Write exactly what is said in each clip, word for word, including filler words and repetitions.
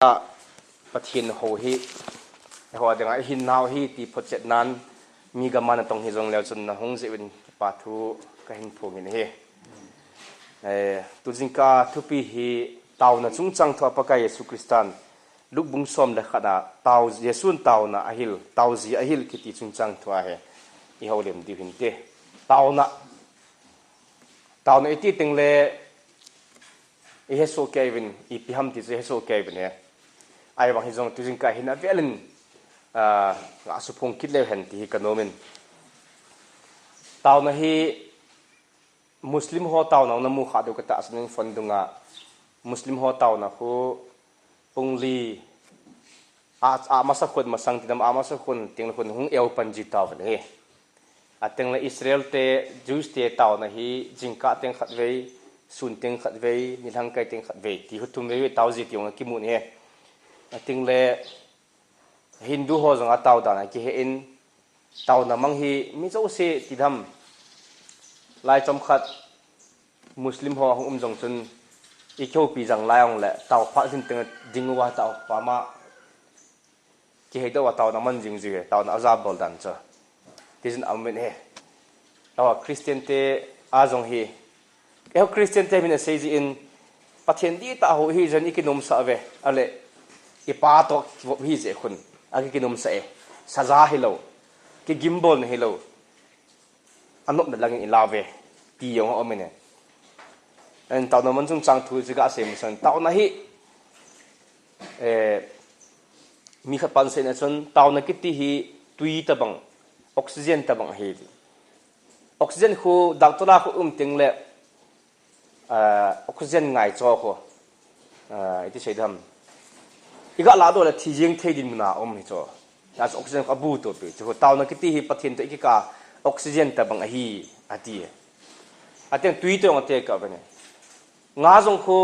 a Pathen hou hi, eiho dinga ihin nau hi ti photchet nan, mi gam a natong hijong leu chun nahung jeh uvin kipa thu kahin phong in ahi. Eh, tu jingkah thupi hi taona chungchang thua Pakai Jesu Christan Luke bung som le khat a tao, Jesun taona ahil, taoji ahil kiti chungchang thua hi ihoulim diu hinte. Taona, taona iti tengle ihesoh kei uvin, ipi ham ti chu ihesoh kei uvin ahi. Ahivang hijong tu jingkah hin avelin, ah, ngah suphong kit leu hen ti hi kanom in. Taona hi Muslim ho taona namu kha diu katahsan in, phone dunga Muslim ho taona khu pung li a, amasa khun masang tidam, amasa khun teng khun hung eu pan ji tauvin ahi. Atengle Israel te, Jews te taona hi jingkah teng khatvei, sun teng khatvei, nilhang kai teng khatvei, ti khu thum vei vei taoji ti jong akimun ahi. Atengle Hindu ho jong atao dan akihe in, taona mang hi mi jouse tidam, lai chomkhat Muslim ho ahung um jong chun, ikihoupi jang lai jongle tao phat hin teng ding uva tao pama kihei doh uva taona man jing jiu ahi, taona ajabol dan chu. Tijin aum in ahi. Awa, Christian te a jong hi, eiho Christian te min asei jin, Pathen dihtah hou hijeh in ikinomsah uve, ale ipa toh kivop hijeh khun akikinomsah e. Saja hilou, kigimbolna hilou, anopna langin ilauve, ti jong aum in ahi. Ahin taona man chungchang thu chu gasei masang, taona hi, eh, mi khat pan aseina chun taona kiti hi tui tobang, oxygen tobang ahi. Oxygen khu doctor a khu um tengle, ah, oxygen ngaicha khu, ah, iti sei dam, iga ladoh le thi jeng thei dinmun a um hi chu. Hiche oxygen khu abu toh pi chu, taona kiti hi Pathen toh ikikah oxygen tobang ahi, ati. Ateng tui toh jong atekah uvin ahi. Nga jong khu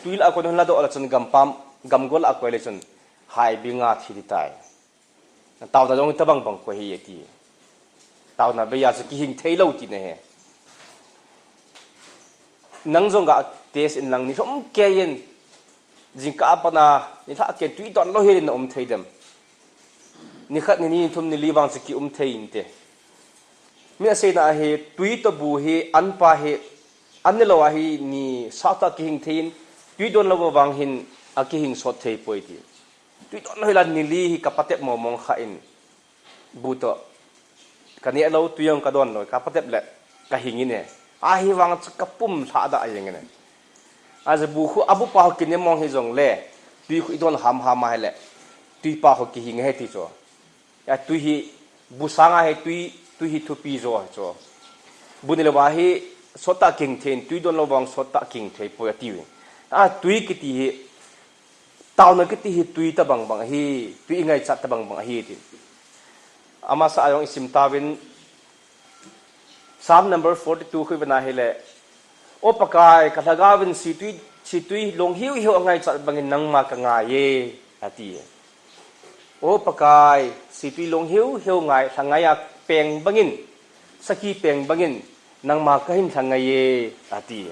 tui lah a kon ladoh le chun gampam, gamgol lah a koi le chun haibi nga thi ding tai. Taona jong tobang bang khu ahi ati. Taona bei a chu kihing thei lou tina ahi. Nang jong ga test in lang, nilhum kei in, jingkah a pat a nilhah kei in tui don lou hel in na um thei dem? Nikhat, nini, nithum, nili vang chu kium thei inte. Mi aseina ahi, tui toh bu hi, anpa hi, an nilou ahi, ni sah tah a kihing thei in, tui don lou vang hin akihing sot thei poi ti. Tui don lou hel a nili hi kapatep mong mong kha in, bu toh kaneh lou, tui jong kadon lou, kapatep le kahing in ahi. Ahivang chu kapum lhah dah jeng in ahi. Ajeh bu khu, abu pa khu kine mong hijong le, tui khu idon ham ham ahile, tui pa khu kihing ahi ti chu. A tui hi, bu sanga hi tui, tui hi thupi jo ahi chu. Bu nilou va hi sot tah a kihing thei in, tui don lou vang sot tah a kihing thei poi ati uvin. A tui kiti hi, taona kiti hi tui tobang bang ahi, tui ingaichat tobang bang ahi ti. Amasa a jong isim tauvin, Psalm number forty-two khu ivena hile, O Pakai, ka lhagao vin situi, situi long hiu hiu angaichat bangin nangma kangai e, ati. O Pakai, situi long hiu hiu ngai, lhangai a peng bangin, sakhi peng bangin, nangma kahin lhangai e, ati.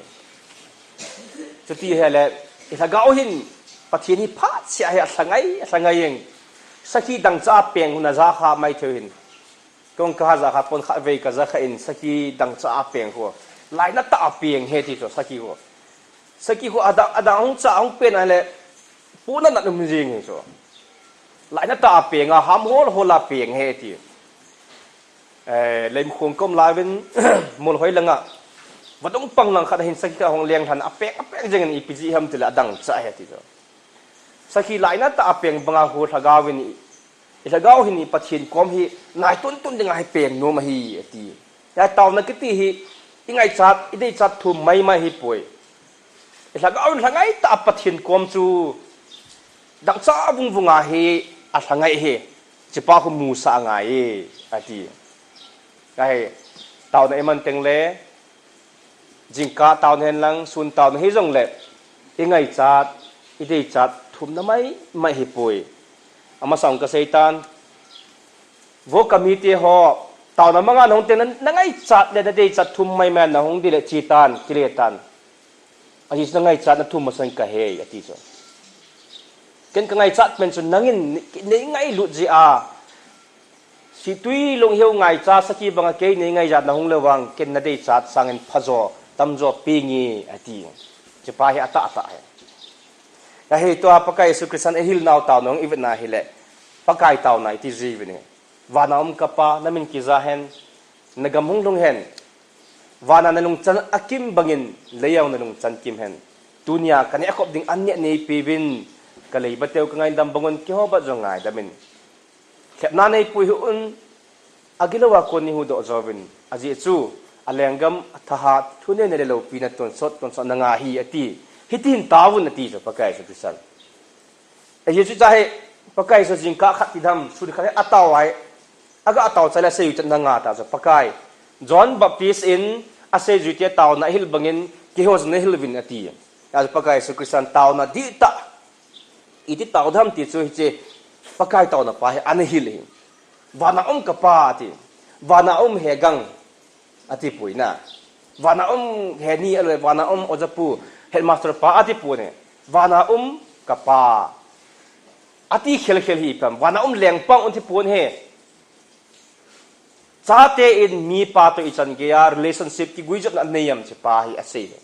Chuti hile, ilhagao hin, Pathen hi phat seh a hi alhangai, alhangai jeng. Sakhi dangchah a peng hon aja kha mai thei hin. Kong kaha ja kha pon khatvei kaja kha in sakhi dangchah a peng khu. Lainat tah a peng ahi ti chu sakhi khu. Sakhi khu adang, adang hung chah hung peng ahile, puna nat um jing ahi chu. Lainat tah a peng a, ham hol hol a peng ahi ti. Eh, Leimakhong kom lauvin, Molhoi langa vadung pang lang khat ahin sakhi khat ahung leng lhan a peng, a peng jeng in ipi jeh ham tile adangchah ahi ti chu. Sakhi lainat tah a peng banga khu lhagao in i, ilhagao hin i Pathen kom hi nai tun tun dinga hi peng nom ahi, ati. Hia taona kiti hi, ingaichat, ideichat thum mai mai ahipoi. Ilhagao in lhangai tah a Pathen kom chu dangchah vung vunga hi alhangai ahi. Hichepa khu musah angai e, ati. Ahi, taona iman tengle, jingkah taona hen lang, sun taona hijongle, ingaichat, ideichat thumna mai mai ahipoi. Amasa kaseitan, vo kamite ho, taona manga nahung teng na, nangaichat le nadeichat thum mai mai nahung ding le chetan, kiletan. Ajeh chu nangaichat nathum masang kahe, ati chu. Ken kangaichat pen chu nangin nei ngailut jeh a, situi lungheo ngaicha saki banga kei nei ngaija nahung le vang ken nadeichat sangin phajo tamjo penge ati. Hichepa hi atahtah ahi. Ahi tua Pakai Jesu Christan eihil nau taona hung ivet na hile, Pakai taona iti jiuvin ahi. Vana um ka Pa, namin kija hen, nagam hung lhung hen. Vana nalungchan akim bangin, leija nalungchan kim hen. Tunia kaneh khop ding anneh neipeuvin, kaleibateu kangaidam bangun keiho bat jong ngaidamin. Lhepna neipui hih un, agilouva kon neihuhdoh jouvin. Ajeh chu, alenggam, athahat, thunei le loupina tonsot, tonsot nanga ahi ati. Hitin taovun ati chu Pakai Jesu Christan. Ajeh chu hiche hi, Pakai Jesu jingkah khat tidam, sun khat hi atao ahi. Aga atao chai le aseijuite nanga ta chu Pakai. John Baptist in aseijuite taona ahil bangin, keiho jong nahil uvin ati. Achu Pakai Jesu Christan taona dihtah. Iti tao dam ti chu hiche Pakai taona pa hi anahil ahi. Vana um ka Pa ati. Vana um he gang. Atipoi na. Vana um he ni ahilou le, vana um ojapu, headmaster pa atipon ahi. Vana um ka Pa. Ati khelkhel hi pam. Vana um lengpa atipon ahi. Chate in mipa toh ichan geiya relationship kiguijopna nei am hichepa hi asei ahi.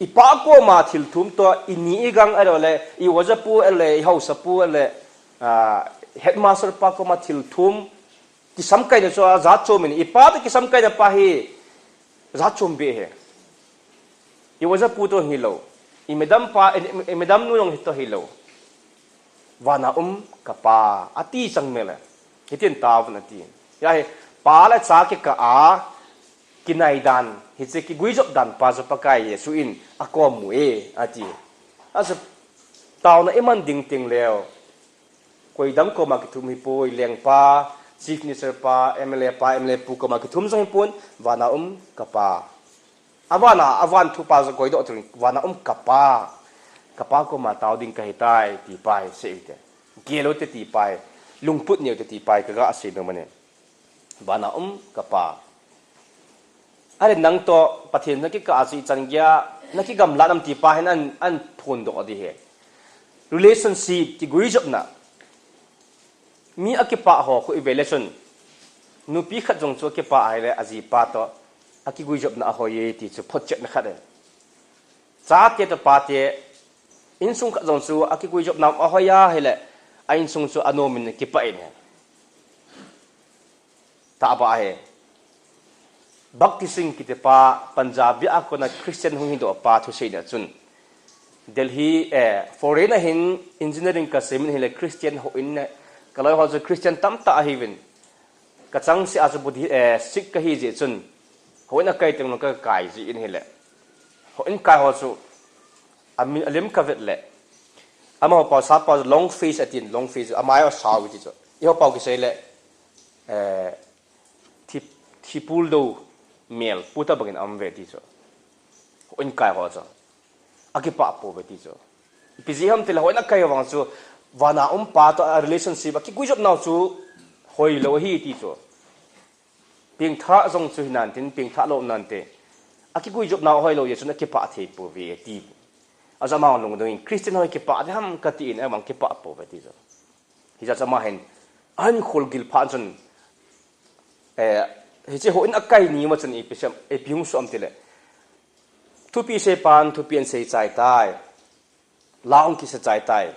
Ipa koma thil thum toh, ini igang ahilou le, i ojapu ahilou le, i haosapu ahilou le, ah, headmaster pa koma thil thum, kisamkaina chu ajat chom in, ipa toh kisamkaina pa hi jat chom beh ahi. I ojapu toh hilou, i madam pa, i, i madam nu jong hi toh hilou. Vana um ka Pa, ati chang mele. Hitin taovun ati. Hiya hi, pa le cha kikah a, kinai dan, hiche kiguijop dan pa chu Pakai Jesu in akom u e, ati. Achu, taona iman ding teng leu. Koidang koma kithum hipoi, lengpa, chief minister pa, M L A pa, M L A pu koma kithum jong hipon, vana um ka Pa. Avana, avan thupa jong koidoh teng, vana um ka Pa. Ka Pa koma tao ding kahitai, ti pa hi sei u hite. Gel u hite ti pa hi. Lungput neo u hite ti pa hi kaga sei nom e. Vana um ka Pa. Ahile nang toh Pathen nakikah a chu ichan geiya nakigamlat nam ti pa hin an, aphondoh ding ahi. Relationship kiguijopna. Mi akipah ho khu ive le chun, nupi khat jong chu akipah ahile ajipa toh akiguijopna ahoi e ti chu photchetna khat ahi. Chate toh pate, insung khat jong chu akiguijopna ahoi ahile, a insung chu anom in kipah in ahi. Tahbeh ahi. Bhakti Singh kiti pa, Punjab a kona Christian hung hidoh pa thuseina chun, Delhi, eh, foreign a hin engineering kasei min ahile Christian houin, kaloi ho chu Christian tamtah ahiuvin. Kachangseh a chu Buddhi, eh, Sikh kahi jeh chun, houin akai teng leh kakai jin ahile, houin kai ho chu amin, alim kavet le, amaho pao, sap pao chu long face atin, long face, amai asao e ti chu. Eiho pao kisei le, eh, thi, thipul do mel pu tobangin aum uve ti chu. Houin kai ho chu akipah pouve ti chu. Ipi jeh ham itile houin akai vang chu, vana um Pa toh a relationship a kiguijopnau chu hoilou ahi ti chu. Pengthah jong chu hinante, pengthah lou nante, akiguijopnau hoilou jeh chun akipah thei pouve ti. Achu ama lungdong in Christian ho hi kipah ding ham katin, ahivang kipah pouve ti chu. Hijeh chun ama hin, ahin kholgil phat chun, eh, hiche houin akai ni ma chun ipi sei, ipi hung soh ham itile, thupi seipan thupi ahin sei chai tai. La ahung kisa chai tai.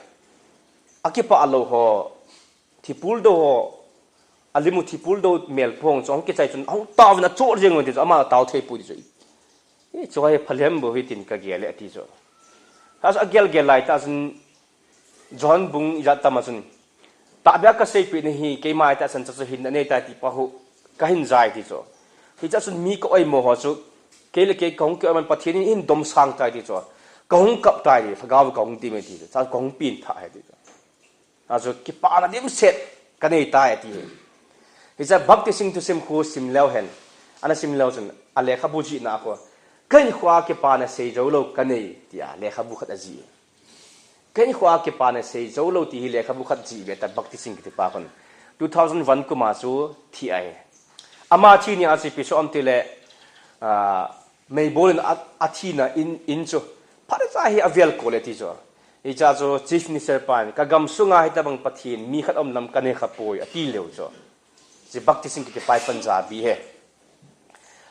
Akipah lou ho, thipul do ho, alim u thipul do mel pu ho chu ahung kichai chun, ahung taovin achoh jeng uvin ti chu, ama tao thei poi ti chu. Hichu hi phalhem bou ahi tin kagel e ati chu. Achu agel gel laitah chun, John bung ijat tam a chun, tahbeh a kaseipeh nahi, keima itih chan chu hinna nei tai ti pa hi kahin jai ti chu. Hichea chun mi ka oimo ho chu, kei le kei kahung kioiman Pathen in eihin domsang tai ti chu. Kahung kap tai ti, lhagao kahung dim e ti chu. Chua kahung pengthah e ti chu. Achu kipana dimset kanei tai ati. Hichea Bhakti Singh thusim khu sim leu hen. Ana sim leu chun, alekhabu jihna khu, kahinkhoa kipana seijou lou kanei, tia lekhabu khat ajih e. Kahinkhoa kipana seijou lou ti hi lekhabu khat jih ve ta Bhakti Singh kiti pa khun. Two thousand one kum a chu thi ahi. Ama thi nia chu ipi soh ham itile, ah, meibol in a, athina in, in chu. Phat cha hi avel kol e ti chu. Hiche chu Chief Minister pan, "Ka gam sunga hitabang Pathen mi khat um lam ka ne kha poi," ati leu chu. Hiche baptism kiti pa hi Punjabi ahi.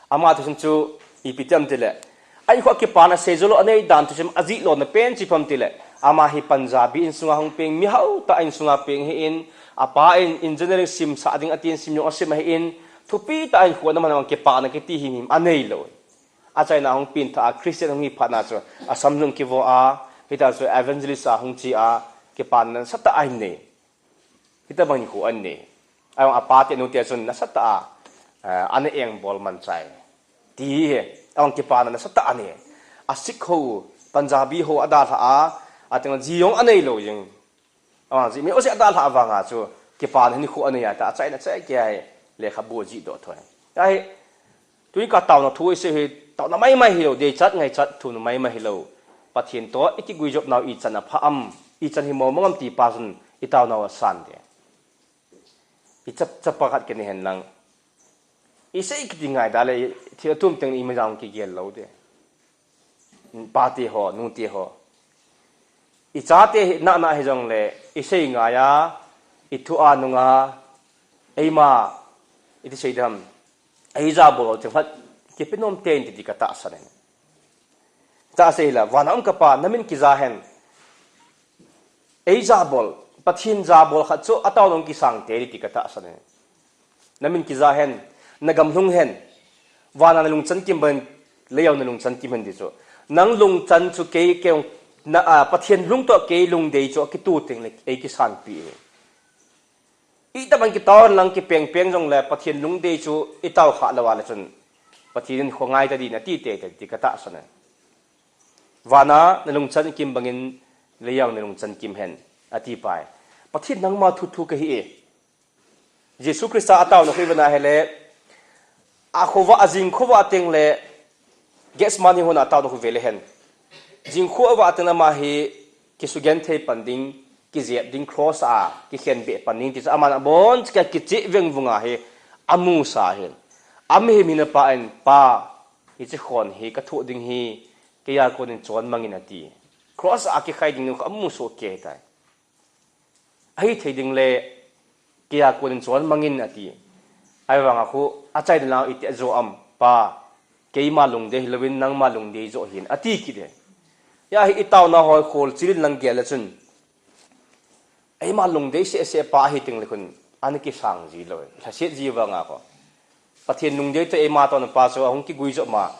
Ama thusim chu ipi ti ham tile, ahinkho kipana seijou lou anei dan thusim ajih louna pen chu ipi ham tile, ama hi Punjabi insunga hung peng, mihao tah insunga peng ahin, apa in engineering simsah ding atin, sim jong asim ahin, thupi tah in ahinkho a naman kipana kiti himhim anei lou. Achaina hung pengthah a Christian hung hi phat na chu, asam jong kivo a, hitia chu evangelist a hung chi a, kipana nasatah a ahin nei. Hitabang hinkho ahin nei. Ahivang apa te nu te chun nasatah a, eh, ana engbol man chai. Ti hi, ahivang kipana nasatah a anei. A Sikh ho, Punjabi ho adalhah a, ateng ji jong anei lou jeng. Ahivang ji mi ho jong adalhah vanga chu, kipana hinkho anei a ta, achaina chai kei a hi, lekhabu jih doh thoi. Ahi, Tuni ka taona thu isei hi, taona maimai hilou, deichat ngaichat thu maimai hilou. Pathen toh ikiguijop nau ichan apha am, ichan hi mong mong am ti pa chun itaonau asan ding. Ichap chapa khat kine hen lang. Isei kiti ngai da le, thil atum teng imacha kigel lou ding. Pa te ho, nu te ho. Icha te hi, nana hijongle, isei ngai a, ithu a nunga, eima, iti sei dam. Eija bol ho cheng khat, kipe nom tei in ti, ti ka tahsan in. Tahsan hila, vana um ka Pa, namin kija hen. Eija bol, Pathen ja bol khat chu, ataona kisang tei ti ka tahsan in. Namin kija hen, nagam lhung hen. Vana nalungchan kim bangin, leiya nalungchan kim hen ti chu. Nang lungchan chu kei, kei, na, a, Pathen lung toh kei lungdei chu, akitu teng le, ei kisanpi e. Itaman kitao lang kipeng peng jongle Pathen lungdei chu itao kha lou a le chun Pathen in khongai ta ding ati tei tei ti ka tahsan e. Vana nalungchan kim bangin leiya nalungchan kim hen ati pai. Pathen nangma thuthu kahi e. Jesu Christa ataona khu ivena hile, akhovah, ajing khovah teng le, Gethsemane hon ataona khu vele hen. Jing khovah teng le ama hi kisugenthei pan ding, kijep ding cross a, kikhenbeh pan ding ti chu aman abon chu kicheh vengvung a hi amusa hin. Amihem hina pa in, Pa, hiche khon hi kathoh ding hi, keiya konin chon mangin ati. Cross a kikhai ding nu kha amusoh kei tai. Ahithei ding le, keiya konin chon mangin ati. Ahivanga khu, achaina lang iti ajo am, Pa, keima lungdei hilouvin, nangma lungdei joh hin, ati kit e. Hia hi itaona ho kholchil in lang gel le chun. Eima lungdei seh seh pa ahi teng le khun, ana kisang ji lou e. Lhaset ji vanga khu. Pathen lungdei toh eima taona pa chu, ahung kiguijop ma.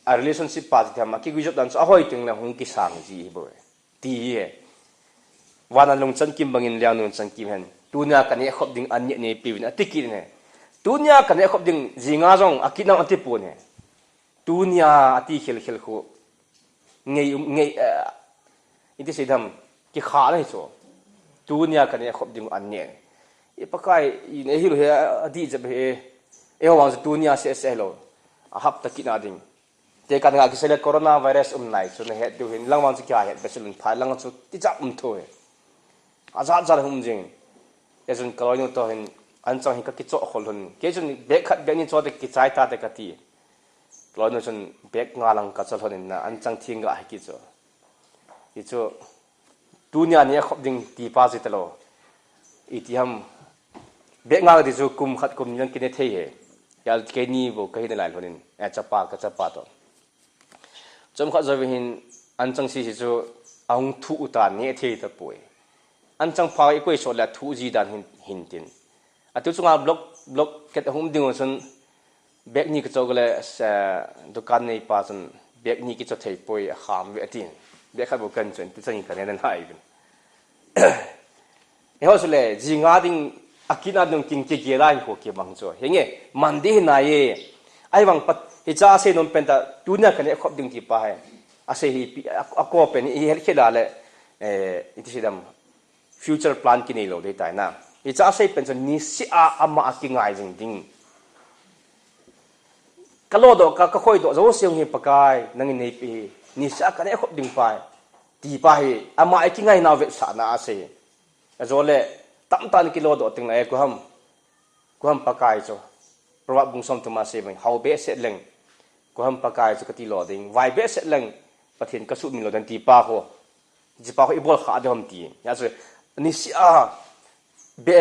A relationship pa chu them, akiguijop dan chu, ahoi teng le hung kisang ji hi bou e. Ti hi e. Vana lungchan kim bangin leiya nalungchan kim hen. Tunia kaneh khop ding an neh neipeuvin ati kit in e. Tunia kaneh khop ding jinga jong akit nau ati pon e. Tunia ati khel khel khu. Ngei um, ngei, eh, iti sei dam, kikhah na hi chu. Tunia kaneh khop ding an neh. I Pakai, inei hilou he, adih jep he. Eiho vang chu tunia seh seh lou. Ahapta kit na ding. Tekah nga kisei le coronavirus um nai chu nahet diu hin, langvang chu kihet behseh lou, phai lang chu tijat um thou e. Ajat jat um jing. Ijeh chun kaloinu toh hin, anchang hi kakichoh khol lhon. Kei chun bag khat bag ni choh te kichai ta te kati. Kaloinu chun bag nga lang kachoh lhon in na, anchang thing ga hi kichoh. Hichu, Tunia neh khop ding ti pa chu talou. Iti ham. Bag nga ti chu kum khat kum ni lang kine thei e. Hia keini bou kahi nalai lhon in. Eh, chapa, kachapa toh. Chomkhat jouvin hin anchang sese chu ahung thuh u ta neh thei tapoi. Anchang pha ikoi sot le athuh ji dan hin, hin tin. Atu chunga block, block khat ahung ding u chun bag ni kachoh le, eh, dukan nei pa chun bag ni kichoh thei poi akham ve atin. Bag khat bou kan chun ti chang kaneh nalai vin. Eiho sule, jinga ding, akit na ding kin kigel a hinkho kibang chu. Henge, Monday hi nai e. Ahivang pat, hiche asei nom pen ta, tunia kaneh khop ding ti pa hi. Asei hi pi, a, akou pen hi, hi hel khel a le, eh, iti sei dam, future plan kinei lou dei tai na. Hiche asei pen chu niseh a ama a kingai jing ding. Kalodoh, ka, kakhoidoh jouse hi Pakai, nangin neipe hi. Niseh a kaneh khop ding pa hi. Ti pa hi, ama a kingai nau vetsahna asei. Ajole, tamtah in kilodoh teng le, eh, koi ham, koi ham Pakai chu. Proverb bung som thum a asei bang, hao behseh leng, koi ham Pakai chu kati lou ding, vai behseh leng, Pathen kasuhmil lou ding ti pa ho. Jipa ho ibol kha de hom ti. Ya chu, niseh a, be,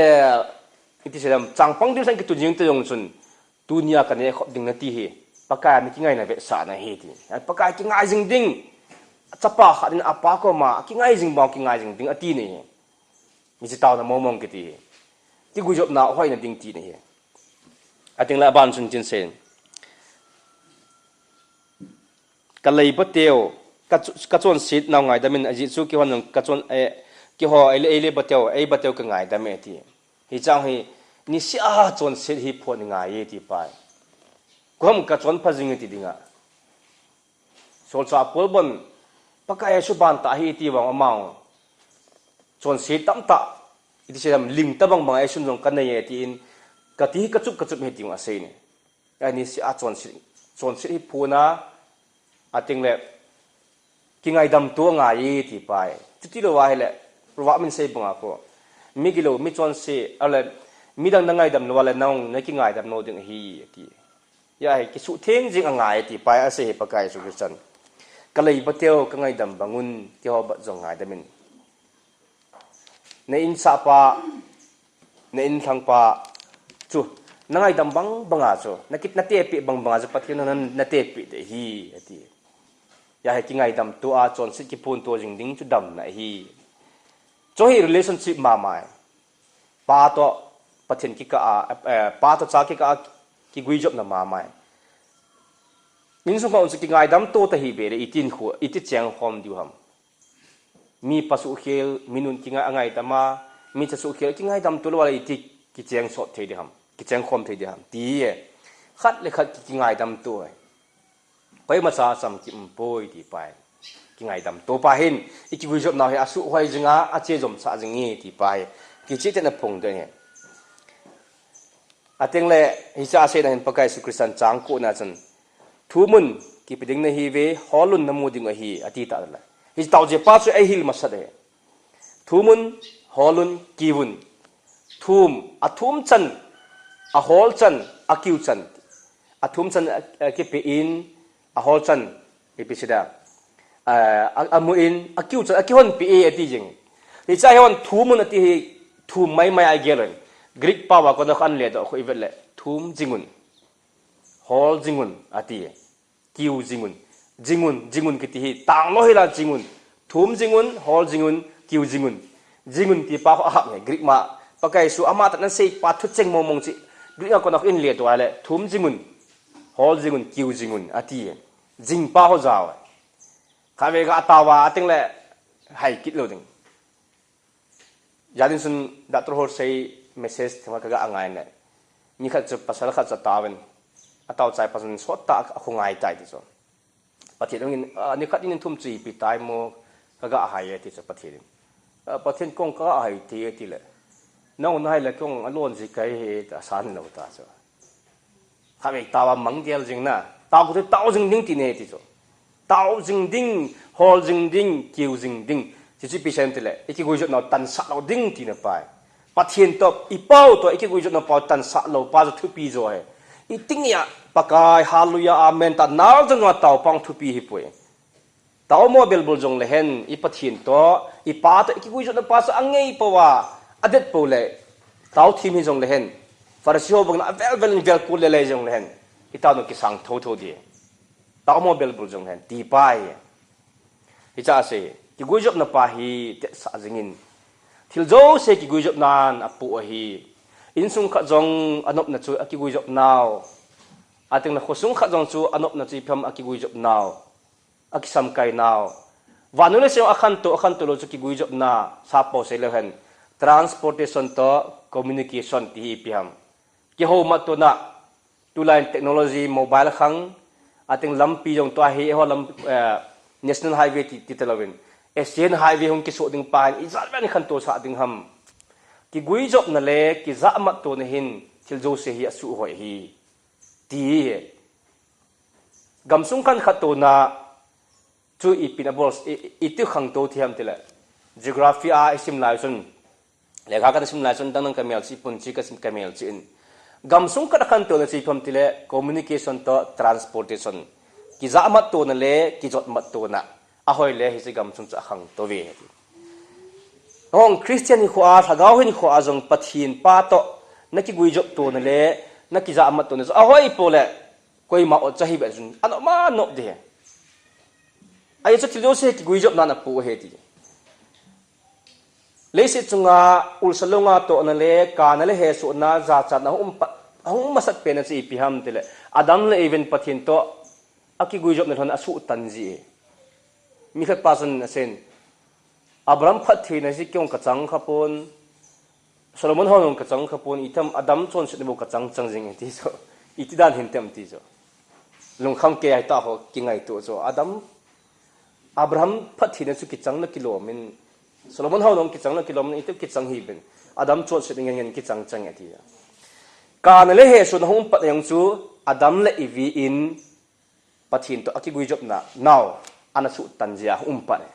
iti se lam, changpang ding sang kitu jing te jong chun, tunia ka ne khop ding nati hi. Pakai a kingaina vetsahna hi ti. Ya, Pakai kingai jing ding. Chapa khat in apa koma, kingai jing bang, kingai jing ding ati ne hi. Ni chi tao na mong mong kiti hi. Kiguijopna hoina ding ti ne hi. Ating la ban chun chin sen. Ka leiba teu, ka chu-, ka chonset nau ngaidam in ajeh chu kihon nung ka chon, eh, kiho, ei le, ei leiba teu, ei ba teu ka ngaidam e ti. Hichang hi, niseh a chonset hi phon ngai e ti pai. Koi ham ka chon pha jing e ti dinga. Solchah Paul bon, Pakai Jesu ban tah hi ti bang amau. Chonset tamtah, iti se lam ling ta bang bang Jesu jong ka nei e ti in, ka ti hi ka chup, ka chup hi ti ma sei ne. Ani si a chonset, chonset hi phon a, ating le, kingaidam to ngai e ti pai. Chuti lou a hi le, Proverb min sei bang a ko. Mi gilou, mi chonset, a le, midang na ngaidam lou a le, nang na kingaidam lou ding hi, ti. Ya hi, kisuh theng jing angai ti pai a sei hi Pakai Jesu Christan. Ka leiba teu, ka ngaidam bang un, kihou bat jong ngaidam in. Na insah pa, na inlhang pa, chu, na ngaidam bang bang a chu, na kit na tepi bang bang a chu, Pathen na, na tepi de hi, ati. Ya hi kingaidam to a, chonset kiphon to jing ding chu damna hi. Chu hi relationship mama e. Pa to Pathen kikah a, eh, pa to cha kikah a kiguijopna mama e. Insung kha un chu kingaidam to ta hi be le, iti in khu, iti cheng khom diu ham. Mi pa suhkhel, mi nun kingai, angaidam a, mi cha suhkhel, kingaidam to lou a le iti kicheng sot thei di ham, kicheng khom thei di ham. Ti e, khat le khat ki, kingaidam to e. Koima cha chamkim poi ti pai. Kingaidam to pa hin, i kiguijopnau hi asuh hoi jing a, ache jom sah jing e ti pai. Kicheh tah in aphong de hi. Ateng le, hiche a seina hin Pakai Jesu Christan chang ko na chun, thum un, kipe ding nahi uve, hol un namu ding ahi, ati ta le. Hiche tao je pa chu eihil masat e. Thum un, hol un, kiu un. Thum, athum chan, ahol chan, akiu chan. Athum chan, a, a kipe in, ahol chan, ipi ti da. A, a, amu in, akiu chan, akihonpi e, ati jing. Hiche a hon thum un ati hi, thum mai mai a gel un. Greek pao a kona khan le doh khu i vet le, thum jing un. Hol jing un, ati. Kiu jing un. Jing un, jing un kiti hi, tang lou hi la jing un. Thum jing un, hol jing un, kiu jing un. Jing un ti pa khu aham e, Greek ma. Pakai Jesu ama tah in asei pa thucheng mong mong chu. Greek a kona khu in le doh a le, thum jing un. Hol jing un, kiu jing un, ati. Jing pa khu jao. Khatvei ka tao a, ateng le, hai kit lou ding. Jadin sun doctor ho sei message thema ka ga ngai ne. Ni khat chu pasal khat chu tao in. Atao chai pasal sot tah a khu ngai tai ti chu. Pathen in, a, ni khat in thum chu ipi tai mo ka ga hai e ti chu Pathen in. A, Pathen kong ka ga hai ti e ti le. Nang un hai le kong alon ji kai he ta san lo ta chu. Khatvei tao a mang gel jing na. Tao ko tao jing ding ti ne ti chu. Tao jing ding, hol jing ding, kiu jing ding. Chuche ipi sei em ti le, i kiguijopnau tansah lou ding ti na pai. Pathen to, i pau to, i kiguijopnau pau tansah lou pa chu thupi jo he. I ting ya, Pakai, hallelujah, amen, ta nal jong a tao pang thupi hi poi. Tao mo belbul jong le hen, i Pathen to, i pa to, i kiguijopnau pa chu angei pou a, adet pou le. Tao thim hi jong le hen. Pharisee ho bang na avel vel in vel kul le le jong le hen. I tao no kisang tho tho di. Tao mo belbul jong hen, ti pai. Hiche a sei, kiguijopna pa hi tetsah jing in. Thil jouse kiguijopnan apoh ahi. Insung khat jong anopna chu akiguijopnau. Ateng le khosung khat jong chu anopna chu ipi ham akiguijopnau. Akisamkainau. Vannoi leiset akhantou, akhantou lou chu kiguijopna, sappao sei leu hen. Transportation to communication ti hi ipi ham. Kihoumat tona, tulai in technology, mobile khang, ateng lampi jong tua hi, eiho lam, eh, National Highway ti, ti ta louvin. Asian Highway hung kisoh ding pa hin, ijat vei in khantou sah ding ham. Kiguijopna le, kijahmat tona hin, thil jouse hi asuh hoi hi. Ti hi. Gamsung khan khantouna, Chu ipi na bol, i, i, iti khangtou thei ham tile. Geography a isim lai chun. Lekha kana sim lai chun dang dang kamel chi pun chi kasim kamel chi in. Gamsung khat a khantouna chu ipi ham tile communication to transportation. Kijahmat tona le kijotmat tona. Ahoi le hiche gam chung chu akhangtou ve. Hong Christian hinkhoa, lhagao hinkhoa jong Pathen pa toh nakiguijop tona le nakijahmat tona chu ahoi pou le, koima ot cha hi be chun anop ma nop ding ahi. Ahi chu thil jouse kiguijopna napu ahi ti. Leiset chunga ulsa longa tohna le kana le hesohna jachatna hung um pa, hung um masat pen a chu ipi ham tile, Adam le Eve in Pathen toh akiguijopna lhon asuhtan ji e. Mi khat pa chun aseiyin, Abraham phattheina hi kei jong kachang khapon, Solomon hon jong kachang khapon, itiham Adam chonsetna bou kachang chang jing e ti chu. Iti dan hintem ti chu. Lungkham kei a hita ho kingaito chu. Adam, Abraham phattheina chu kichang na kilom in, Solomon hon jong kichang na kilom in, iti kichang hi ben. Adam chonsetna ngen ngen kichang chang e ti. Kana le hesohna hung um pat jong chu Adam le Eve in Pathen toh akiguijopna nau ana suhtan jia um pat e.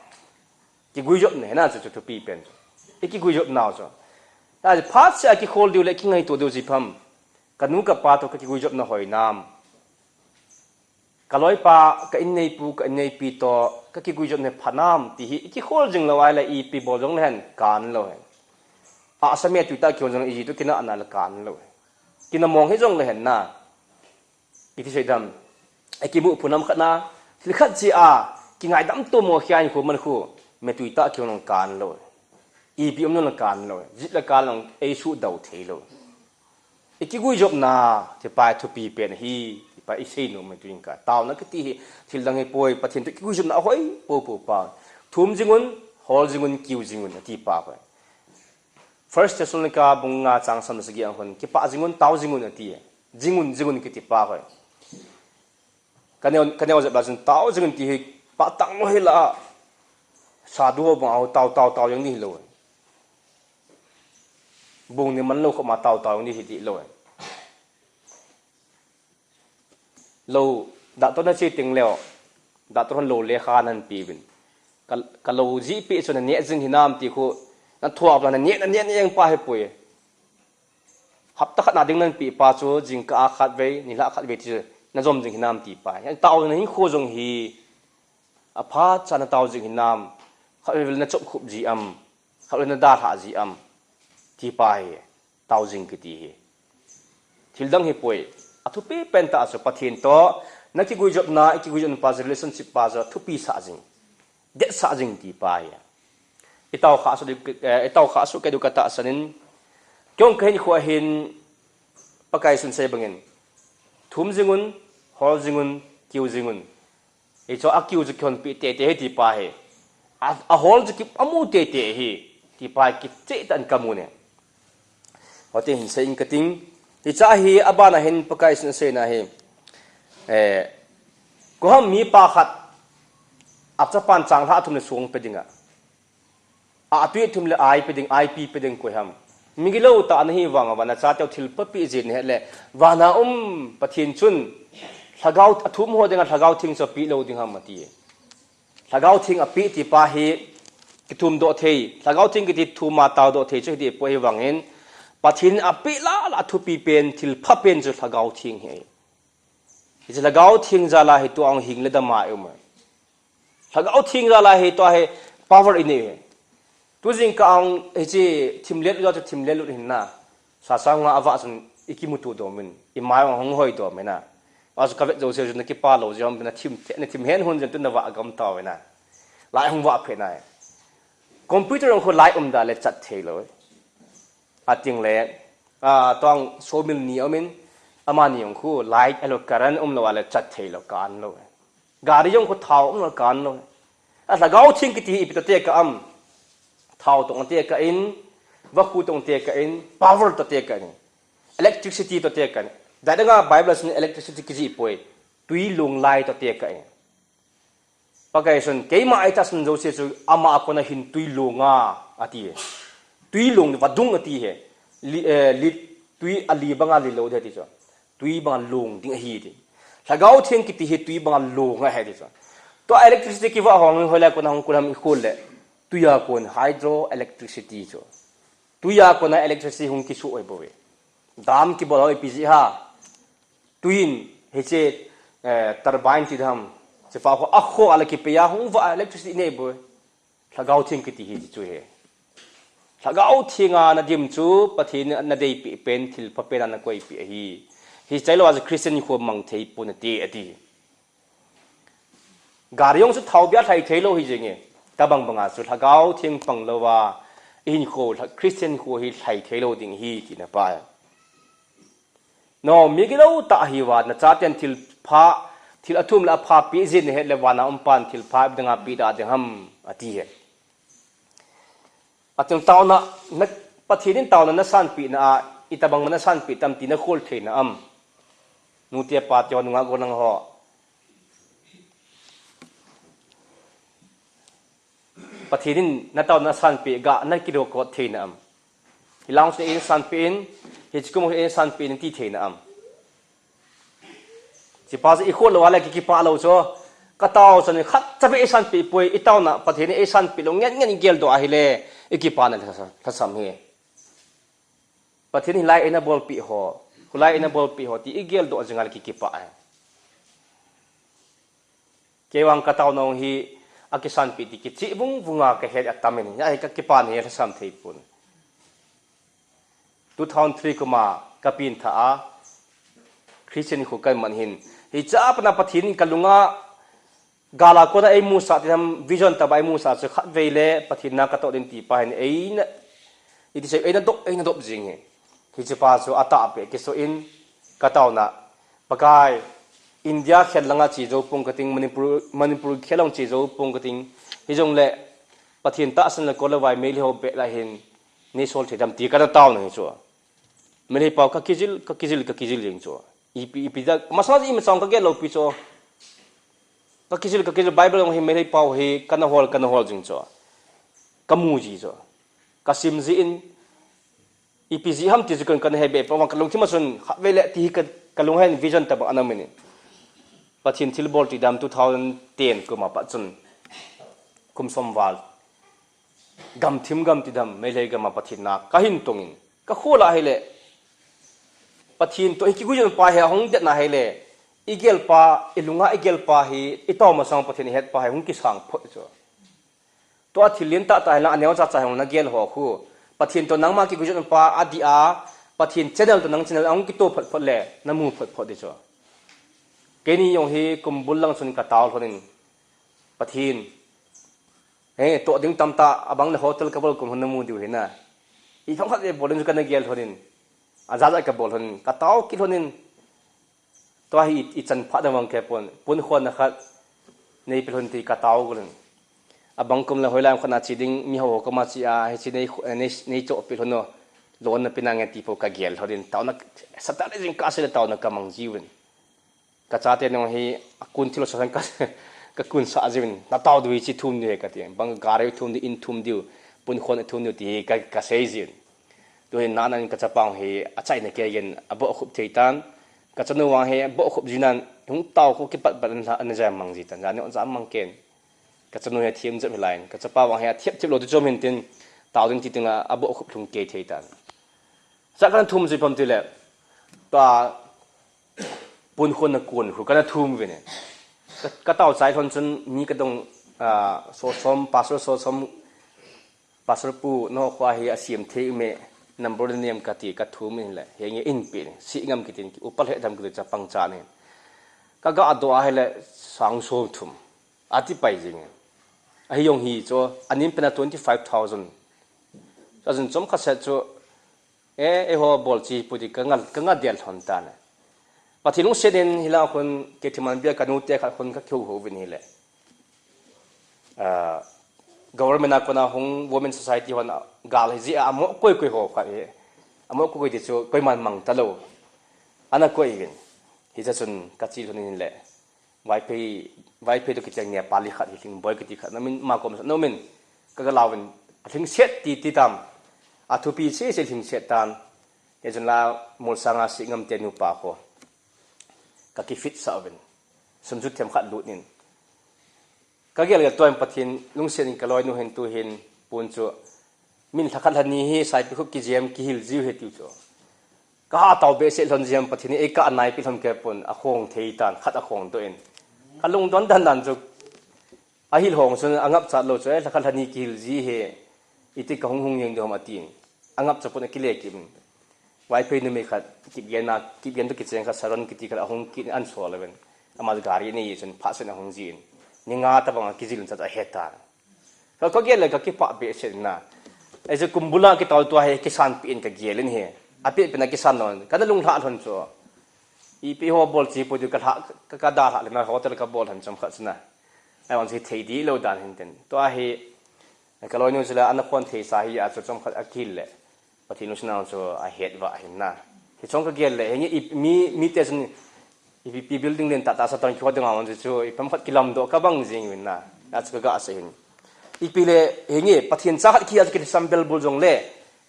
Kiguijopna hina chu chu thupi pen chu. Ikiguijop nau chu. Ahi phat seh a kikhol diu le kingaito diu ji pham. Kanu kapa toh kakiguijopna hoi nam. Kaloipa, ka inneipu, ka inneipi toh kakiguijopna pha nam ti hi ikikhol jing lou ahile ipi bol jong le hen kan lou hen. Ahsa me tui tah kihon jong le iji toh kinahna le kan lou hen. Kinamong hi jong le hen na. Iti seidam. Ikimu phunam khat na. Thil khat chi a kingaidam to mo hian khu man khu. Me tui tah kihon jong kan lou. Ipi um jong le kan lou. Jit le kan lou. Eisuh dau thei lou. Ikiguijopna, ti pa thupi pen hi, ti pa isei nom e tuin ka. Taona kiti hi, thil dang hi poi, Pathen toh kiguijopna ahoi, po po pa. Thum jingun, hol jingun, kiu jingun, ati pa koi. First Thessalonica bung nga chang som le sagi a hon, kipah jingun, tao jingun, ati e. Jingun, jingun kiti pa koi. Kaneo, kaneo jep la chun tao jing in ti hi pah tang lou hi la. Sadu ho bang a ho tao, tao, tao jeng ni hi lou. Bung ni man lou khop ma tao, tao jeng ni hi ti lou. Lou, doctor na che teng leo. Doctor hon lou lekha nan pe uvin. Ka, ka lou ji pe chu na neh jing hinam ti khu. Na thuap la na neh, na neh, neh jeng pa hi poi. Hapta khat na ding nan pe pa chu, jingkah a khat vei, nilhah khat vei ti chu, na jom jing hinam ti pa. Hian tao na hinkho jong hi, aphat cha na tao jing hinam, khat vei vei na chop khup ji am, khat vei na dalha ji am, ti pa hi, tao jing kiti hi. Thil dang hi poi, athupi pen tah chu Pathen toh, na kiguijopna, i kiguijopna pa chu relationship pa chu athupi sah jing. Detsah jing ti pa hi. I tao kha su, eh, i tao kha su ke du ka tahsan in. Kei jong ka hinkho a hin Pakai sun sei bangin. Thum jing un, hol jing un, kiu jing un. Hichu a kiu chu kihonpi tete hi ti pa hi. A, a hol chu ki, amu tete hi ti pa hi kicheh tah in ka mu ne. Hoti hin sei in ka ting. Hicha hi abana hin Pakai sun seina hi. Eh, koham mi pa khat a chapan changlhah thum le song pe dinga. A tui thum le ai pe ding, ai pi pe ding koi ham. Migilou tah na hi vang a vana cha teu thil pa pi jin he le. Vana um Pathen chun lhagao a thum ho dinga lhagao thing chu pi lou ding ham ati. Lhagao thing a pi ti pa hi kithum doh thei. Lhagao thing kiti thum a tao doh thei chu hi ti po hi vangin. Pathen a pi la la thupi pen thil pha pen chu lhagao thing hi. Hichu lhagao thing jal a hi tua hung hing le dam a i um. Lhagao thing jal a hi tua hi power i nei hi. Tu jingkah hung hichu thim let lut chu thim let lut hin na. Sa sa nga a vah chun i kimuto dom in. I mai hung hoi dom in na. Achu ka vet jo se chu na kipa lou jong na thim, na thim hen hun jong tu na vah gam tao in na. Lai hung vah phe na. Computer hung khu lai um da le chat thei lou. A ting le, a, tong sawmill ni a um in, amani jong khu light a lo current um lou a le chat thei lou kan lou. Gari jong khu thao um lou kan lou. A lhagao thing kiti hi ipi toh tekah am. Thao toh tekah in, vakhu toh tekah in, power toh tekah in. Electricity toh tekah in. Dai danga Bible a chun electricity kiji poi. Tui long lai toh tekah in. Pakai chun, keima a i tahsan jouse chu ama a kona hin tui long a, ati e. Tui long, vadung ati e. Li, eh, li, tui a li banga li lou ding ati chu. Tui banga long ding ahi ti. Lhagao thing kiti hi tui banga long ahi ti chu. Tua electricity kivah hong hoilai a kona hung kul ham i khol le. Tui a kon hydroelectricity chu. Tui a kona electricity hung kisu oi bou e. Dam kibol ho ipi jeh ham. Tuin, hiche, eh, turbine ti dam. Kipah ho, a ho a le kipei a hung vah a electricity nei boi. Lhagao Theng kiti hi chu he. Lhagao Theng a na dim chu Pathen na dei pi pen thil pha pen a na koi pi ahi. Hi chai lo a chu Christian kho mang thei pon ati ati. Gari jong chu thao bia thlai thei lo hi jeng e. Tabang bang a chu Lhagao Theng pang lo a i hin kho Christian kho hi thlai thei lo ding hi ti na pa. No, mi gilo ta hi va, na chaten thil pha, thil athum le apha pi jin het le vana um pan thil pha ding a pi da ding ham, ati he. Atin tauna, na, Pathen in tauna na sanpi na a, i tabang na sanpi tam ti na khol thei na am. Nu te pa te ho nunga go nang ho. Pathen in na tauna sanpi ga na kilo ko thei na am. Hilang se in sanpi in, hichkum in sanpi in ti thei na am. Chi pa i khol lo ale ki kipa lo cho. Ka tao san khat cha be i sanpi poi i tauna Pathen i sanpi lo ngen ngen gel do ahile i kipa na thasam hi. Pathen hi lai ina bol pi ho. Hulai ina bol pi ho ti i gel do jingal ki kipa ai. Kei vang ka tao nong hi a kisanpi ti kichi vung vunga ka het a tamin. Ya hi ka kipan hi lhasam thei pun. Two thousand three kuma ka pin tha a Christian khu kan man hin. Hi cha pana Pathen in ka lunga gala kona ei musa ti ham vision taba ei musa chu khat vei le Pathen na ka to din ti pa hin ei na i ti sei ei na dop ei na dop jing hi. Hi chi pa chu a ta pe kiso in ka tauna Pakai, India khel langa chi zo pung ka ting, Manipur, Manipur khel long chi zo pung ka ting. Hi jong le Pathen ta san le ko le vai mei le ho be la hin ni sol the dam ti ka na tao na hi chu. Mei le pau ka kijil, ka kijil, ka kijil jing chu. I pi, i pi da, ma sa i ma sang ka ge lo pi chu. Ka kijil, ka kijil Bible long hi mei le pau hi ka na hol, ka na hol jing chu. Ka mu ji chu. Ka sim ji in, ipi ji ham ti chu kan kan he be pa wang ka lungthim a chun khat vei le ti hi ka, ka lung hen vision taba ana mini. Pathen thil bol ti dam two thousand ten kuma pa chun kum som val gam thim gam ti dam mei le gam a Pathen na ka hin tong in ka khol a hi le Pathen to hi ki gujon pa he hong det na hi le i gel pa i lunga i gel pa hi i tao ma sang Pathen i het pa hi hong ki sang phot chu. Tua thil lien tah tah hilang a neo cha cha hong na gel ho khu. Pathen to nangma ki gujon pa a di a. Pathen channel to nang channel a hong ki to phot phot le. Na mu phot phot di chu. Keini jong hi kum bul lang chun ka tao lhonin. Pathen. He, to ding tam ta abang le hotel ka bol kum hon na mu diu hi na. I thong khat e bol in chu ka na gel lhonin. A ja ja ka bol lhonin. Ka tao ki lhonin. Tua hi i, i chan phat na vang ke pon, pun khon na khat, nei pil hon ti ka tao gulun. A bang kum la hoi lam khon a chi ding, mi ho ho koma chi a, hi chi nei, nei, nei cho pil hon no, lon na pina nge ti po ka gel ho din, tao na, Saturday jing ka se le tao na ka mang jiwin. Ka chate nong hi, a kun thilo sa ka, ka kun sa jiwin, na tao du hi chi thum ni he ka ti, bang gare thum ni in thum diu, pun khon thum diu ti hi ka, ka sei jiwin. Tuhin nana in ka chapang hi a chaina kei gen a boh khup thei tan. Ka chanu vang hi a boh khup jinan hung tau khu kipat pat an, an jam mang ji tan. Jani on jam mang ken. Ka chanu hi a thiam jep hi lain. Ka chapa vang hi a thiap thiap lo tu chom hin tin. Tau ding ti tinga a boh khup lhung kei thei tan. Sa kan thum ji pam ti le. Ta pun khun na kun khu kana thum ve ne. Ka, ka tau chai thon chun mi ka dong, ah, so som, pastor so som, Pastor pu, no khua hi a siam thei me, number nem ka ti ka thum in le, he nge in pe, si ngam kitin ki, upal he dam ki cha pang cha ne. Ka ga do a he le, sang som thum. A ti pai jing. A hi jong hi cho, a nim pena twenty five thousand. Sa jun chom kha set cho, e, e ho bol chi pu ti ka ngal, ka ngal del thon ta ne. Pathen lungset in hi la khun, ke thiman bia ka nu te kha khun ka khiu ho vin hi le. Ah, government a kona hung Women Society hon gal hi ji a mo koi koi ho kha hi. A mo koi koi ti chu koi man mang ta lo. Ana koi vin. Hi cha chun ka chi lhon in le. Vaiphei, Vaiphei to kicheng nia pali khat hi hling boi kiti khat. Na min ma kom no min. Ka ga lau vin. Hling set ti ti tam. A thupi se se hling set tan. He chun la mul sanga si ngam te nu pa kho. Ka ki fit sa vin. Sum chu them khat lut nin. Ka gel gel tuan Pathen lungsiat in ka loi nu hin tu hin pun chu min lhakhat lhani hi saipi khup kijem kihil jiu he tiu chu. Ka ha tau be se lhon jiam Pathen ei ka anai pi lhon ke pun a khong thei tan khat a khong to in. Kalungdon dan dan chu, ahil hong chun angap chat lou chu, eh, lhakhat lhani kihil ji hi, iti kahung hung jeng ding ham atin. Angap chat pon akile kit in. Vaiphei numei khat, Kipgen a, Kipgen toh kicheng khat, Saron kiti khat ahung kit in ahin sol uvin. Ama gari anei chun phat sen ahung jin. Ni nga tabang a kijil in chat ahet tan. Ka, kagel le kakipah behseh in na. Ahi chu kum bul a kitol tua hi kisan peh in kagel in hi. Apeh peh na kisan lou. Kana lunglhah lhon chu. Ipi ho bol chi pu chu kalhah, ka, kadalhah le na hotel kabol lhon chomkhat chu na. Ahivang chu thei dih lou dan hin tin. Tua hi, kaloinu chu le ana khon thei sa hi a chu chomkhat akihil le. Pathen lungset nau chu ahet vah ahin na. Hichun kagel le, hinge i, mi, mite chun ipi, ipi building len tahtah sa tan kiho ding a man chu, chu ipi ham khat kilamdoh kabang jing uvin na. Achu kaga sei hin. Ipi le, hinge, Pathen cha khat kia chu kilhasam bel bul jong le,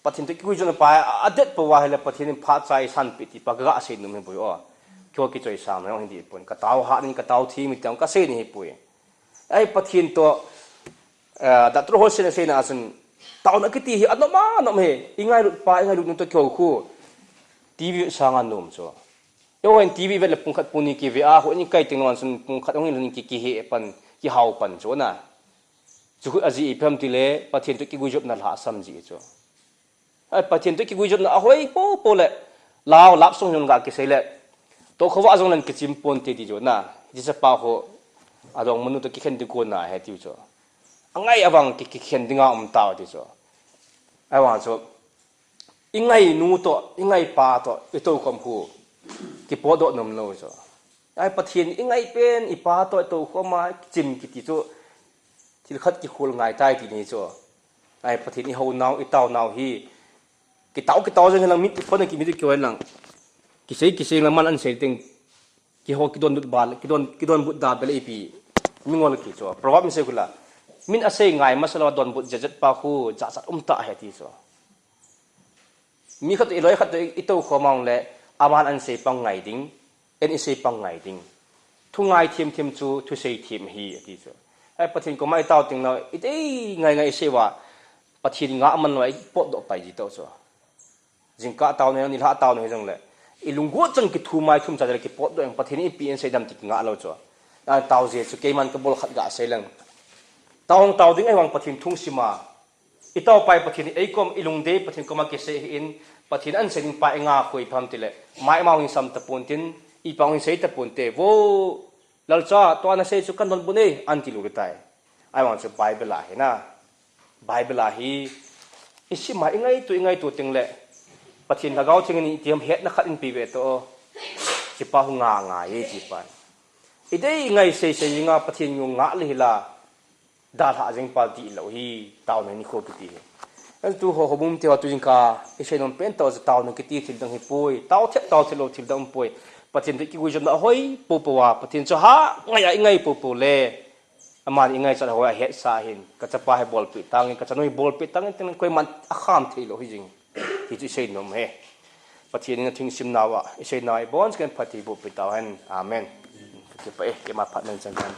Pathen toh kiguijopna pa, a, adet pou a hile Pathen in phat cha eisanpeh ti pa kaga sei nom hi boi o. Kiho kichoisang na jong hi dih pon. Katao hat in, katao thim in ti jong kasei ni hi poi. Ahi Pathen toh, eh, doctor ho seina, seina a chun, taona kiti hi anom a, anom hi, ingailut pa, ingailut nu toh kiho khu, TV sang a nom chu. Eiho hin TV vet le pung khat pung ni kive a, houin ikai teng lon chun pung khat hung hin ki, kihe pan, kihao pan chu na. Chu khu ajeh ipi ham tile, Pathen toh kiguijopna lhasam ji chu. Ahi, Pathen toh kiguijopna ahoi popo le, lau, love song jong ga kisei le, toh khovah jong len kichim ponte ti chu na, hiche chapa khu, adongmanu toh kikhen ding kon ahi tiu chu. Angai avang ki, kikhen dinga um tau ti chu. Ahivang chu, ingainu toh, ingaipa toh, itoukhom khu, kipotdoh nom lou chu. Ahi Pathen ingai pen, ipa toh, itoukhom a, kichim kiti chu, thil khat kikhol ngai tai ti ni chu. Ahi Pathen ihou nau, itao nau hi. Kitao, kitao jeng lang mit, phone a ki mit kiho lang. Kisei, kisei lang man ahin sei teng. Kiho kidonbut bal, kidon, kidonbut da bel ipi. Mingol ki chu. Proverb in sei khu la. Min asei ngai masa lou a donbut jejat pa khu, jachat um tah ahi ti chu. Mi khat toh iloi khat toh itoukhom a le, aman ahin sei pang ngai ding. Eihin isei pang ngai ding. Thu ngai thim thim chu thusei thim ahi, ati chu. Ahi Pathen koma itao teng lou, idei ngai ngai isei uva, Pathen ngah man lou a ipotdoh pai ji tou chu. Jingkah taona hi jong, nilhah taona hi jong le, ilunggot chan kithum a ithum cha le kipotdoh jeng, Pathen in ipi eihin seidam ti kingah lou chu. Ahin tao jeh chu keiman kabol khat gasei leng. Tao hung tao ding ahivang Pathen thu sim a, itaopa Pathen hi eikom, ilungdei Pathen koma kisei hih in, Pathen ahin sei ding pa inga khu ipi ham tile, maimau hin sam tapon tin, ipa hung hin sei tapon te, vo, Lalcha, tua nasei chu kadonbut e, ahin ti lou tai. Ahivang chu Bible a hi na. Bible a hi, isim a ingaito, ingaito teng le, Pathen Lhagao Theng in iti ham hetna khat eihin pe ve tou. Hichepa hung nga ngai e ti pa. Idei ngai sei sei jing a Pathen jong ngah le hi la. Dalhah jeng pa dihlou hi, taona nikho kiti hi. Ahin tu ho, houbung te ho tu jingkah, isei nom pen tah chu taona kiti thil dang hi poi, tao thet, tao thet lou thil dang um poi. Pathen toh kiguijopna ahoi popo a, Pathen chu ha ngai a ingai popo le. Aman ingaichat ahoi a hetsa hin, kachapa hi bolpeh tange, kachanu hi bolpeh tange, teng koiman akham thei lou hi jing. Hichu isei nom e. Pathen in athingsim nauva, isei nauva, ibon ken phatthei boh peh tauhen. Amen. Kipah e, keima phat man chan kan.